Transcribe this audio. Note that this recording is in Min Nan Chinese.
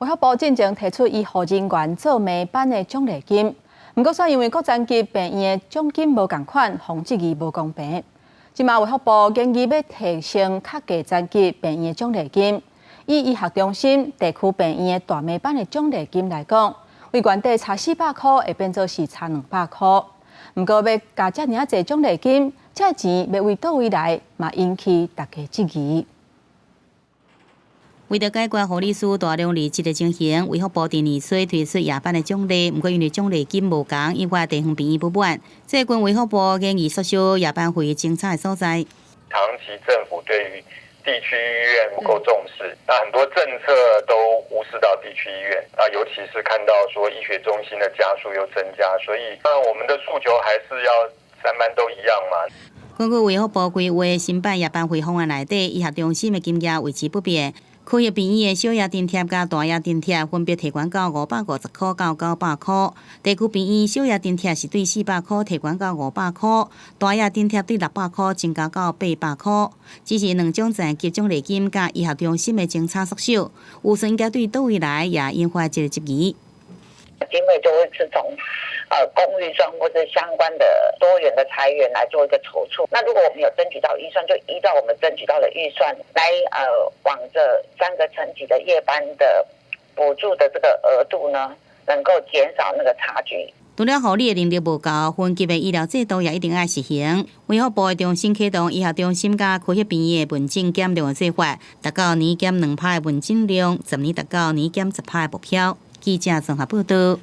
衛福部進前提出醫護人員做暝班的獎勵金，毋過煞因為各層級病院的獎金無仝款，予質疑無公平。這馬衛福部建議欲提升較低層級病院的獎勵金，以醫學中心地區病院的大暝班的獎勵金來講，為原底差400箍會變做是差200箍。毋過欲加遮爾仔濟獎勵金，這錢欲為佗位來，嘛引起大家質疑。為著解決護理師大量離職的情形，衛福部佇年初推出夜班的獎勵，毋過因為獎勵金無仝，引發地方病院不滿。最近衛福部建議縮小夜班費徵差的所在。長期政府對於地區醫院不夠重視，那很多政策都無視到地區醫院，啊，尤其是看到說醫學中心的家數又增加，所以那我們的訴求還是要三班都一樣嘛。根據衛福部規劃新版夜班費方案內底，醫學中心的金額維持不變。區域病院的小夜津貼佮大夜津貼分別提懸到550箍到900箍，地區病院小夜津貼是對400箍提懸到500箍，大夜津貼對600箍增加到800箍。只是兩種層級獎勵金佮醫學中心的政策縮小，預算應該對佗位來也引發這個質疑。經費就會是從公預算或者相關的多元的財源來做一個籌措。那如果我們有爭取到預算，就依照我們爭取到的預算來往這三個層級的夜班的補助的這個額度呢，能夠減少那個差距。除了護理的能力無夠，分級的醫療制度也一定愛實行。衛福部會重新啟動醫學中心佮區域病院的門診減量的計劃，達到年減2%的門診量，10年達到年減10%的目標。記者綜合報道。